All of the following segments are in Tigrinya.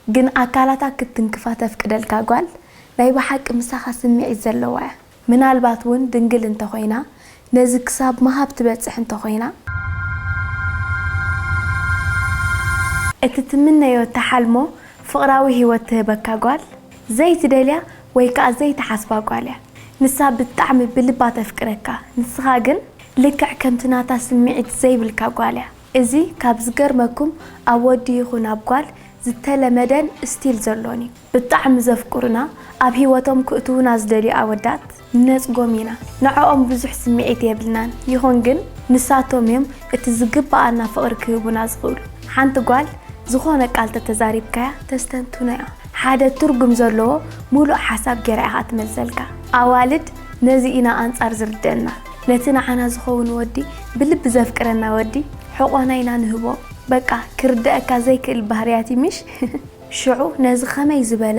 ግን ኣካላታ ክትትንክፋ ተፍቅደልካ ጓል ናይ ብሓቂ ምሳኻ ስምዒት ዘለዋ እያ። ምናልባት እውን ድንግል እንተኾይና፣ ነዚ ክሳብ ምሃብ ትበጽሕ እንተኾይና፣ እቲ ትምነዮ እትሓልሞ ፍቕራዊ ህይወት ትህበካ ጓል፣ ዘይትደልያ ወይ ከኣ ዘይትሓስባ ጓል እያ። ንሳ ብጣዕሚ ብልባ ተፍቅረካ፣ ንስኻ ግን ልክዕ ከምቲ ናታ ስምዒት ዘይብልካ ጓል እያ። እዚ ካብ ዝገርመኩም ኣብ ወዲ ይኹን ኣብ ጓል ዝተለመደን ስቲል ዘሎን እዩ። ብጣዕሚ ዘፍቅሩና ኣብ ህይወቶም ክእትዉና ዝደልዩ ኣወዳት ንነጽጎም ኢና። ንዕኦም ብዙሕ ስምዒት የብልናን። ይኹን ግን ንሳቶም እዮም እቲ ዝግብኣና ፍቕሪ ክህቡና ዝኽእሉ። ሓንቲ ጓል ዝኾነ ቃል ተተዛሪብካያ ተስተንትኖ እያ። ሓደ ትርጉም ዘለዎ ሙሉእ ሓሳብ ጌራ ኢኻ ትመልሰልካ። ኣዋልድ ነዚ ኢና ኣንጻር ዝርደና። ነቲ ንዓና ዝኸውን ወዲ፣ ብልቢ ዘፍቅረና ወዲ፣ ሕቖና ኢና ንህቦ። በቃ ክርደኣካ ዘይክእል ባህርያት እዩ ምሽ? ሽዑ ነዚ ኸመይ ዝበለ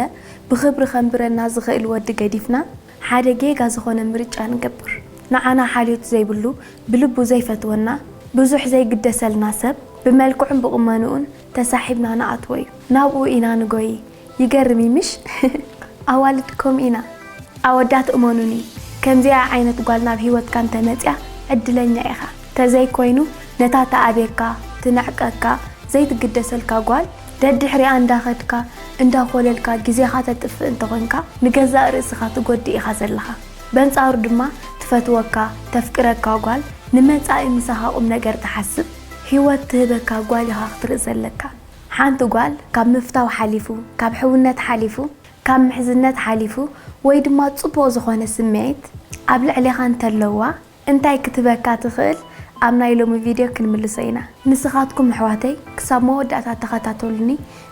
ብኽብሪ ኸንብረና ዝኽእል ወዲ ገዲፍና፣ ሓደ ጌጋ ዝኾነ ምርጫ ንገብር። ንዓና ሓልዮት ዘይብሉ፣ ብልቡ ዘይፈትወና፣ ብዙሕ ዘይግደሰልና ሰብ ብመልክዑን ብቑመንኡን ተሳሒብና ንኣትዎ እዩ። ናብኡ ኢና ንጎይ። ይገርም እዩ ምሽ? ኣዋልድ ከምኡ ኢና። ኣወዳት እመኑኒ፣ ከምዚኣ ዓይነት ጓል ናብ ህይወትካ እንተመጽያ ዕድለኛ ኢኻ። ተዘይኮይኑ ነታ ትኣብየካ፣ ትንዕቀካ፣ ዘይትግደሰልካ ጓል ደድሕሪኣ እንዳኸድካ እንዳኾለልካ ግዜኻ ተጥፍእ እንተኾይንካ ንገዛእ ርእስኻ ትጎድእ ኢኻ ዘለኻ። በንጻሩ ድማ ትፈትወካ፣ ተፍቅረካ ጓል ንመጻኢ ምሳኻ ቁም ነገር ትሓስብ ህይወት ትህበካ ጓል ኢኻ ክትርኢ ዘለካ። ሓንቲ ጓል ካብ ምፍታው ሓሊፉ፣ ካብ ሕውነት ሓሊፉ፣ ካብ ምሕዝነት ሓሊፉ ወይ ድማ ጽቡቕ ዝኾነ ስምዒት ኣብ ልዕሌኻ እንተለዋ እንታይ ክትህበካ ትኽእል ኣብ ናይ ሎሚ ቪድዮ ክንምልሶ ኢና። ንስኻትኩም ኣሕዋተይ ክሳብ መወዳእታ ተኸታተሉኒ፣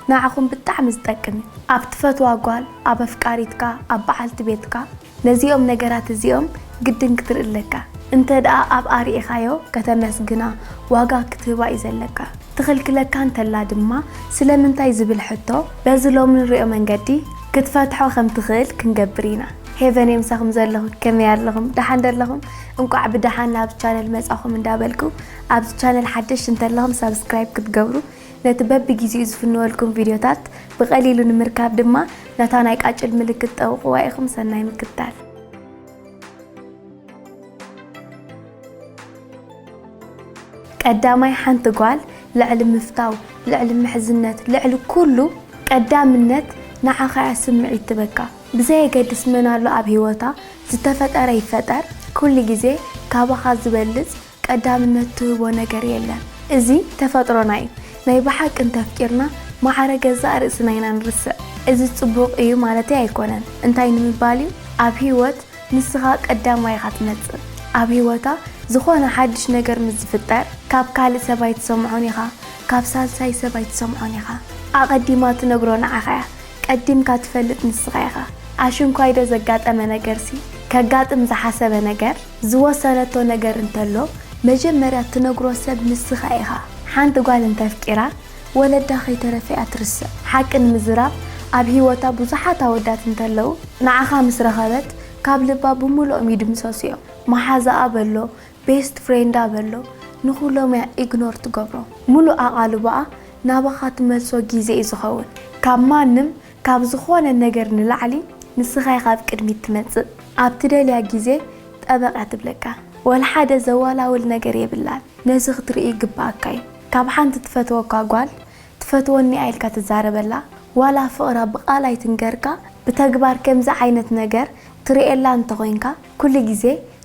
ንዓኹም ብጣዕሚ ዝጠቅም እዩ። ኣብ ትፈትዋ ጓል፣ ኣብ ኣፍቃሪትካ፣ ኣብ በዓልቲ ቤትካ ነዚኦም ነገራት እዚኦም ግድን ክትርኢ ኣለካ። እንተ ደኣ ኣብ ኣርኢኻዮ ከተመስግና፣ ዋጋ ክትህባ እዩ ዘለካ። ትኽልክለካ እንተላ ድማ ስለምንታይ ዝብል ሕቶ በዚ ሎሚ ንሪኦ መንገዲ ክትፈትሖ ከም ትኽእል ክንገብር ኢና። ሄቨን እየ ምሳኹም ዘለኹ፣ ከመይ ኣለኹም? ደሓን ዶ ኣለኹም? እንቋዕ ብደሓን ናብ ቻነል መጻኹም እንዳበልኩ፣ ኣብዚ ቻነል ሓደሽቲ እንተለኹም ሳብስክራይብ ክትገብሩ፣ ነቲ በብግዜኡ ዝፍንወልኩም ቪድዮታት ብቐሊሉ ንምርካብ ድማ ነታ ናይ ቃጭል ምልክት ጠውቕዋ ኢኹም። ሰናይ ምክትታል። ቀዳማይ፣ ሓንቲ ጓል ልዕሊ ምፍታው፣ ልዕሊ ምሕዝነት፣ ልዕሊ ኩሉ ቀዳምነት ንዓኻ እያ ስምዒት ትበካ። ብዘየገድስ መን ኣሎ ኣብ ህይወታ ዝተፈጠረ ይፈጠር፣ ኩሉ ግዜ ካባኻ ዝበልጽ ቀዳምነት ትህቦ ነገር የለን። እዚ ተፈጥሮና እዩ። ናይ ብሓቂ እንተፍቂርና ማዕረ ገዛእ ርእስና ኢና ንርስዕ። እዚ ጽቡቕ እዩ ማለተይ ኣይኮነን። እንታይ ንምባል እዩ? ኣብ ህይወት ንስኻ ቀዳማይ ኢኻ ትመጽእ። ኣብ ህይወታ ዝኾነ ሓድሽ ነገር ምስ ዝፍጠር፣ ካብ ካልእ ሰብ ኣይትሰምዖን ኢኻ፣ ካብ ሳልሳይ ሰብ ኣይትሰምዖን ኢኻ። ኣቐዲማ ትነግሮ ንዓኻ እያ። ቀዲምካ ትፈልጥ ንስኻ ኢኻ። ኣሽንኳይዶ ዘጋጠመ ነገርሲ፣ ከጋጥም ዝሓሰበ ነገር፣ ዝወሰነቶ ነገር እንተሎ፣ መጀመርያ ትነግሮ ሰብ ንስኻ ኢኻ። ሓንቲ ጓል እንተፍቂራ፣ ወለዳ ከይተረፈ እያ ትርስዕ። ሓቂ ንምዝራብ፣ ኣብ ህይወታ ብዙሓት ኣወዳት እንተለዉ፣ ንዓኻ ምስ ረኸበት፣ ካብ ልባ ብምልኦም ይድምሰሱ እዮም። መሓዛኣ በሎ፣ ቤስት ፍሬንዳ በሎ፣ ንኹሎም እያ ኢግኖር ትገብሮ። ሙሉእ ኣቓልቦኣ ናባኻ ትመልሶ ግዜ እዩ ዝኸውን። ካብ ማንም፣ ካብ ዝኾነ ነገር ንላዕሊ ንስኻ ኢኻ ኣብ ቅድሚት ትመጽእ። ኣብ ትደልያ ግዜ ጠበቕ እያ ትብለካ። ወላ ሓደ ዘወላውል ነገር የብላን። ነዚ ክትርኢ ይግብኣካ እዩ። ካብ ሓንቲ ትፈትወካ ጓል፣ "ትፈትወኒ?" ኢልካ ትዛረበላ፣ ዋላ ፍቕራ ብቓል ኣይትንገርካ፣ ብተግባር ከምዚ ዓይነት ነገር ትርእየላ እንተኾይንካ፣ ኩሉ ግዜ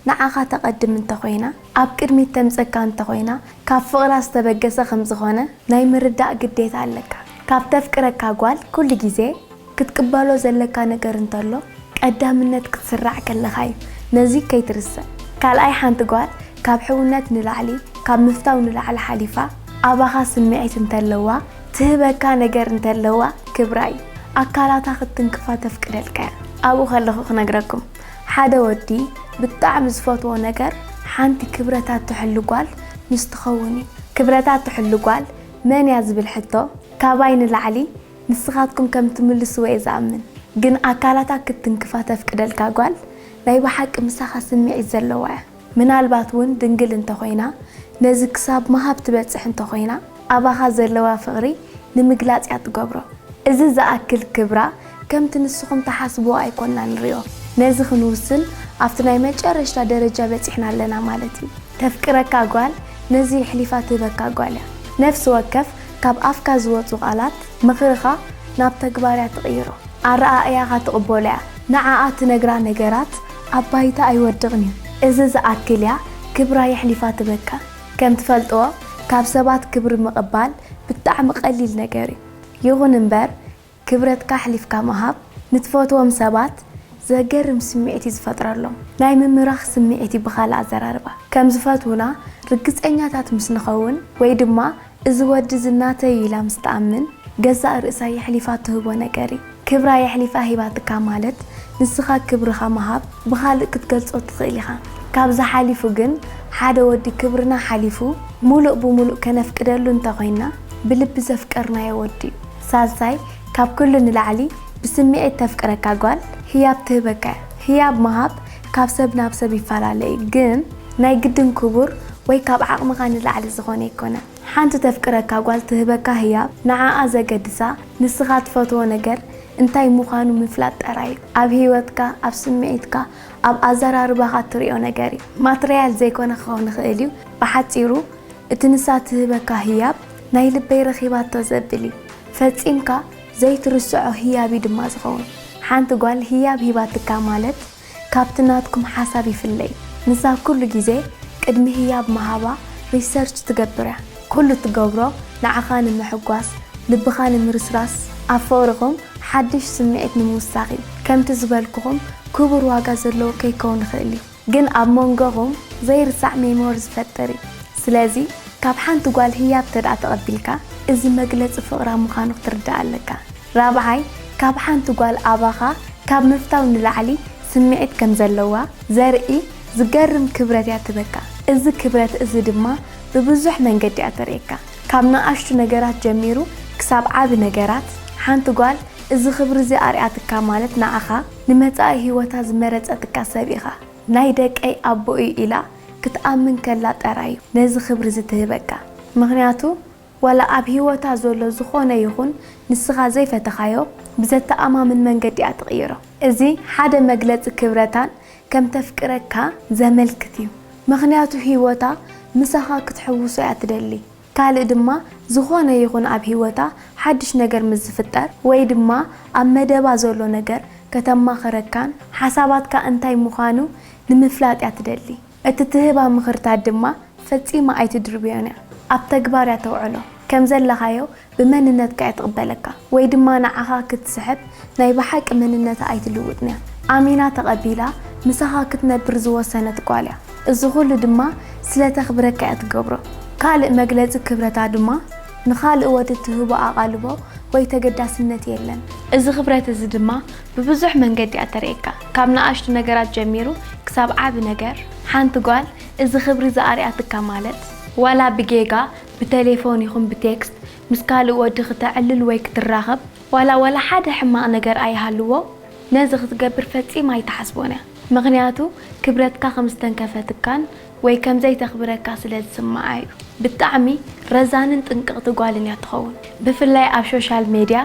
ንዓኻ ተቐድም እንተኾይና፣ ኣብ ቅድሚት ተምጽእካ እንተኾይና፣ ካብ ፍቕራ ዝተበገሰ ከም ዝኾነ ናይ ምርዳእ ግዴታ ኣለካ። ካብ ተፍቅረካ ጓል ኩሉ ግዜ ክትቅበሎ ዘለካ ነገር እንተሎ፣ ቀዳምነት ክትስራዕ ከለኻ እዩ። ነዚ ከይትርስዕ። ካልኣይ፣ ሓንቲ ጓል ካብ ሕውነት ንላዕሊ፣ ካብ ምፍታው ንላዕሊ ሓሊፋ፣ ኣባኻ ስምዒት እንተለዋ፣ ትህበካ ነገር እንተለዋ፣ ክብራ እዩ። ኣካላታ ክትትንክፋ ተፍቅደልካ እያ። ኣብኡ ከለኹ ክነግረኩም፣ ሓደ ወዲ ብጣዕሚ ዝፈትዎ ነገር ሓንቲ ክብረታ ትሕሉ ጓል ምስ ትኸውን እዩ። ክብረታ ትሕሉ ጓል መን እያ ዝብል ሕቶ ካባይ ንላዕሊ ንስኻትኩም ከም ትምልስዎ እየ ዝኣምን። ግን ኣካላታ ክትትንክፋ ተፍቅደልካ ጓል ናይ ብሓቂ ምሳኻ ስምዒት ዘለዋ እያ። ምናልባት እውን ድንግል እንተኾይና፣ ነዚ ክሳብ ምሃብ ትበጽሕ እንተኾይና፣ ኣባኻ ዘለዋ ፍቕሪ ንምግላጽ እያ ትገብሮ። እዚ ዝኣክል ክብራ ከምቲ ንስኹም ትሓስብዎ ኣይኮና ንሪኦ። ነዚ ክንውስን ኣብቲ ናይ መጨረሽታ ደረጃ በጺሕና ኣለና ማለት እዩ። ተፍቅረካ ጓል ነዚ የሕሊፋ ትህበካ ጓል እያ። ነፍሲ ወከፍ ካብ ኣፍካ ዝወጹ ቃላት ምኽርኻ ናብ ተግባር እያ ትቕይሮ። ኣረኣእያኻ ትቕበሎ እያ። ንዓኣ ትነግራ ነገራት ኣብ ባይታ ኣይወድቕን እዩ። እዚ ዝኣክል እያ ክብራ የሕሊፋ ትበካ። ከም ትፈልጥዎ ካብ ሰባት ክብሪ ምቕባል ብጣዕሚ ቀሊል ነገር እዩ። ይኹን እምበር ክብረትካ ኣሕሊፍካ ምሃብ ንትፈትዎም ሰባት ዘገርም ስምዒት እዩ ዝፈጥረሎም። ናይ ምምራኽ ስምዒት እዩ ብኻልእ ኣዘራርባ። ከም ዝፈትዉና ርግጸኛታት ምስ ንኸውን ወይ ድማ እዚ ወዲ እዚ ናተይ እዩ ኢላ ምስ ትኣምን ገዛእ ርእሳ የሕሊፋ ትህቦ ነገር እዩ። ክብራ የሕሊፋ ሂባትካ ማለት ንስኻ ክብርኻ ምሃብ ብኻልእ ክትገልጾ ትኽእል ኢኻ። ካብዚ ሓሊፉ ግን ሓደ ወዲ ክብርና ሓሊፉ ሙሉእ ብሙሉእ ከነፍቅደሉ እንተኾይንና ብልቢ ዘፍቀርናዮ ወዲ እዩ። ሳልሳይ ካብ ኩሉ ንላዕሊ ብስምዒት ተፍቅረካ ጓል ህያብ ትህበካ እያ። ህያብ ምሃብ ካብ ሰብ ናብ ሰብ ይፈላለ እዩ፣ ግን ናይ ግድን ክቡር ወይ ካብ ዓቕምኻ ንላዕሊ ዝኾነ ኣይኮነን። ሓንቲ ተፍቅረካ ጓል ትህበካ ህያብ ንዓኣ ዘገድሳ ንስኻ ትፈትዎ ነገር እንታይ ምዃኑ ምፍላጥ ጥራይ እዩ። ኣብ ህይወትካ፣ ኣብ ስምዒትካ፣ ኣብ ኣዘራርባኻ ትሪኦ ነገር እዩ። ማትርያል ዘይኮነ ክኸውን ይኽእል እዩ። ብሓጺሩ እቲ ንሳ ትህበካ ህያብ ናይ ልበይ ረኺባቶ ዘብል እዩ። ፈጺምካ ዘይትርስዖ ህያብ እዩ ድማ ዝኸውን። ሓንቲ ጓል ህያብ ሂባትካ ማለት ካብቲ ናትኩም ሓሳብ ይፍለይ። ንሳ ኩሉ ግዜ ቅድሚ ህያብ ምሃባ ሪሰርች ትገብር እያ። ኩሉ ትገብሮ ንዓኻ ንምሕጓስ፣ ልብኻ ንምርስራስ፣ ኣብ ፍቕርኹም ሓድሽ ስምዒት ንምውሳኽ እዩ። ከምቲ ዝበልኩኹም ክቡር ዋጋ ዘለዎ ከይከውን ይኽእል እዩ፣ ግን ኣብ መንጎኹም ዘይርሳዕ ሜሞሪ ዝፈጥር እዩ። ስለዚ ካብ ሓንቲ ጓል ህያብ ተደኣ ተቐቢልካ እዚ መግለጺ ፍቕራ ምዃኑ ክትርዳእ ኣለካ። ራብዓይ ካብ ሓንቲ ጓል ኣባኻ ካብ ምፍታው ንላዕሊ ስምዒት ከም ዘለዋ ዘርኢ ዝገርም ክብረት እያ ትበካ። እዚ ክብረት እዚ ድማ ብብዙሕ መንገዲ እያ ተርእየካ። ካብ ንኣሽቱ ነገራት ጀሚሩ ክሳብ ዓቢ ነገራት ሓንቲ ጓል እዚ ክብሪ እዚ ኣርያትካ ማለት ንዓኻ ንመጻኢ ህይወታ ዝመረጸትካ ሰብ ኢኻ። ናይ ደቀይ ኣቦ እዩ ኢላ ክትኣምን ከላ ጥራይ እዩ ነዚ ክብሪ እዚ ትህበካ። ምኽንያቱ ዋላ ኣብ ህይወታ ዘሎ ዝኾነ ይኹን ንስኻ ዘይፈተኻዮ ብዘተኣማምን መንገዲ እያ ትቕይሮ። እዚ ሓደ መግለጺ ክብረታን ከም ተፍቅረካ ዘመልክት እዩ። ምኽንያቱ ህይወታ ምሳኻ ክትሕውሶ እያ ትደሊ። ካልእ ድማ ዝኾነ ይኹን ኣብ ህይወታ ሓድሽ ነገር ምስ ዝፍጠር ወይ ድማ ኣብ መደባ ዘሎ ነገር ከተማኽረካን ሓሳባትካ እንታይ ምዃኑ ንምፍላጥ እያ ትደሊ። እቲ ትህባ ምኽርታት ድማ ፈጺማ ኣይትድርብዮን እያ። ኣብ ተግባር እያ ተውዕሎ። ከም ዘለኻዮ ብመንነትካ እያ ትቕበለካ። ወይ ድማ ንዓኻ ክትስሕብ ናይ ብሓቂ መንነታ ኣይትልውጥን እያ። ኣሚና ተቐቢላ ምሳኻ ክትነብር ዝወሰነት ጓል እያ። እዚ ኩሉ ድማ ስለ ተኽብረካ እያ ትገብሮ። ካልእ መግለጺ ክብረታ ድማ ንኻልእ ወዲ ትህቦ ኣቓልቦ ወይ ተገዳስነት የለን። እዚ ክብረት እዚ ድማ ብብዙሕ መንገዲ እያ ተርእየካ። ካብ ንኣሽቱ ነገራት ጀሚሩ ክሳብ ዓቢ ነገር። ሓንቲ ጓል እዚ ክብሪ ዝኣርያትካ ማለት ዋላ ብጌጋ ብቴሌፎን ይኹን ብቴክስት ምስ ካልእ ወዲ ክተዕልል ወይ ክትራኸብ ዋላ ዋላ ሓደ ሕማቕ ነገር ኣይሃልዎ ነዚ ክትገብር ፈጺማ ኣይትሓስቦን እያ። ምኽንያቱ ክብረትካ ከም ዝተንከፈትካን ወይ ከም ዘይተኽብረካ ስለ ዝስምዓ እዩ። ብጣዕሚ ረዛንን ጥንቅቕቲ ጓልን እያ ትኸውን። ብፍላይ ኣብ ሶሻል ሜድያ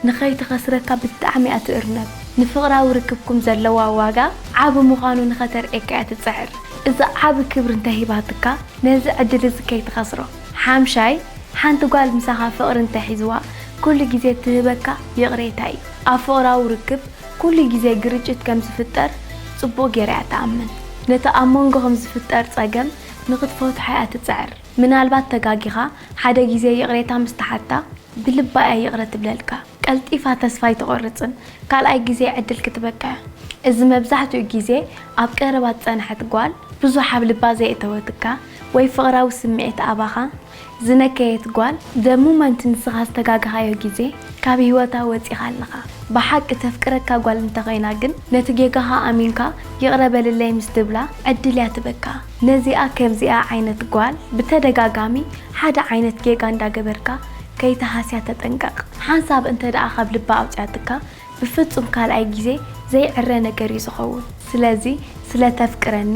ንኸይትኸስረካ ብጣዕሚ እያ ትእርነብ። ንፍቕራዊ ርክብኩም ዘለዋ ዋጋ ዓቢ ምዃኑ ንኸተርእየካ እያ ትጽዕር። እዚ ዓቢ ክብሪ እንተሂባትካ ነዚ ዕድል እዚ ከይትኸስሮ። ሓምሻይ፣ ሓንቲ ጓል ምሳኻ ፍቕሪ እንተሒዝዋ ኩሉ ግዜ ትህበካ ይቕሬታ እዩ። ኣብ ፍቕራዊ ርክብ ኩሉ ግዜ ግርጭት ከም ዝፍጠር ጽቡቕ ጌራ እያ ትኣምን። ነቲ ኣብ መንጎኹም ዝፍጠር ጸገም ንኽትፈትሖ እያ ትጽዕር። ምናልባት ተጋጊኻ ሓደ ግዜ ይቕሬታ ምስ ተሓታ ብልባ እያ ይቕረ ትብለልካ። ቀልጢፋ ተስፋ ኣይትቖርጽን። ካልኣይ ግዜ ዕድል ክትበካ እያ። እዚ መብዛሕትኡ ግዜ ኣብ ቀረባ ዝጸንሐት ጓል፣ ብዙሕ ኣብ ልባ ዘየእተወትካ ወይ ፍቕራዊ ስምዒት ኣባኻ ዝነከየት ጓል፣ the moment ንስኻ ዝተጋገኻዮ ግዜ ካብ ህይወታ ወጺኻ ኣለኻ። ብሓቂ ተፍቅረካ ጓል እንተኾይና ግን ነቲ ጌጋኻ ኣሚንካ ይቕረ በልለይ ምስ ትብላ ዕድል እያ ትበካ። ነዚኣ ከምዚኣ ዓይነት ጓል ብተደጋጋሚ ሓደ ዓይነት ጌጋ እንዳገበርካ ከይትሃስያ ተጠንቀቕ። ሓንሳብ እንተ ደኣ ካብ ልባ ኣውጽያትካ ብፍጹም ካልኣይ ግዜ ዘይዕረ ነገር እዩ ዝኸውን። ስለዚ ስለ ተፍቅረኒ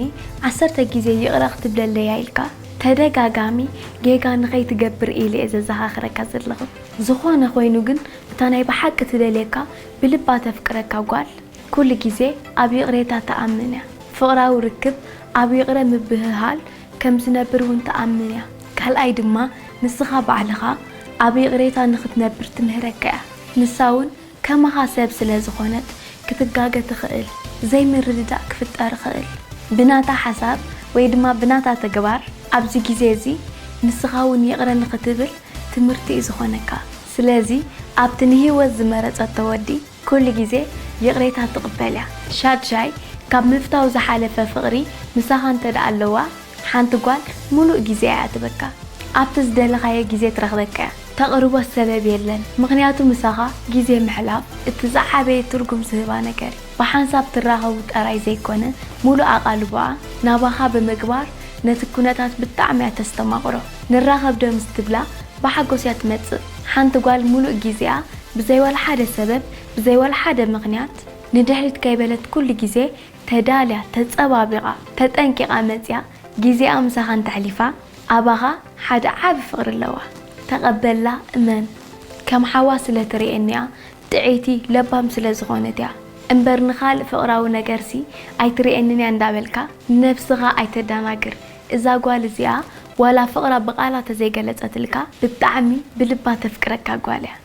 ዓሰርተ ግዜ ይቕረ ክትብለለይ እያ ኢልካ ተደጋጋሚ ጌጋ ንኸይትገብር ኢለ እየ ዘዘኻኽረካ ዘለኹ። ዝኾነ ኮይኑ ግን፣ እታ ናይ ብሓቂ ትደልየካ፣ ብልባ ተፍቅረካ ጓል፣ ኩሉ ግዜ ኣብ ይቕሬታ ትኣምን እያ። ፍቕራዊ ርክብ ኣብ ይቕረ ምብህሃል ከም ዝነብር እውን ትኣምን እያ። ካልኣይ ድማ፣ ንስኻ ባዕልኻ ኣብ ይቕሬታ ንኽትነብር ትምህረካ እያ። ንሳ እውን ከማኻ ሰብ ስለ ዝኾነት፣ ክትጋገ ትኽእል፣ ዘይምርድዳእ ክፍጠር ይኽእል። ብናታ ሓሳብ ወይ ድማ ብናታ ተግባር፣ ኣብዚ ግዜ እዚ ንስኻ እውን ይቕረ ንኽትብል ትምህርቲ እዩ ዝኾነካ። ስለዚ ኣብቲ ንህይወት ዝመረጸቶ ወዲ ኩሉ ግዜ ይቕሬታ ትቕበል እያ። ሻድሻይ፣ ካብ ምፍታው ዝሓለፈ ፍቕሪ ምሳኻ እንተ ደኣ ኣለዋ፣ ሓንቲ ጓል ሙሉእ ግዜ እያ ትበካ። ኣብቲ ዝደለኻዮ ግዜ ትረኽበካ እያ። ተቕርቦ ሰበብ የለን፣ ምኽንያቱ ምሳኻ ግዜ ምሕላፍ እቲ ዝዓበየ ትርጉም ዝህባ ነገር እዩ። ብሓንሳብ ትራኸቡ ጥራይ ዘይኮነ፣ ሙሉእ ኣቓልቦኣ ናባኻ ብምግባር ነቲ ኩነታት ብጣዕሚ እያ ተስተማቕሮ። ንራኸብ ዶ ምስ ትብላ ብሓጎስ እያ ትመጽእ። ሓንቲ ጓል ሙሉእ ግዜኣ ብዘይ ዋላ ሓደ ሰበብ፣ ብዘይ ዋላ ሓደ ምኽንያት ንድሕሪት ከይበለት ኩሉ ግዜ ተዳልያ፣ ተጸባቢቓ፣ ተጠንቂቓ መጽያ ግዜኣ ምሳኻ እንተሕሊፋ ኣባኻ ሓደ ዓቢ ፍቕሪ ኣለዋ። ተቐበላ፣ እመን። ከም ሓዋ ስለ ትርእየኒ እያ፣ ጥዕይቲ፣ ለባም ስለ ዝኾነት እያ። እምበር ንኻልእ ፍቕራዊ ነገርሲ ኣይትርእየንን እያ እንዳበልካ ንነብስኻ ኣይተዳናግር። እዛ ጓል እዚኣ ዋላ ፍቕራ ብቓላ ተዘይገለጸትልካ ብጣዕሚ ብልባ ተፍቅረካ ጓል እያ።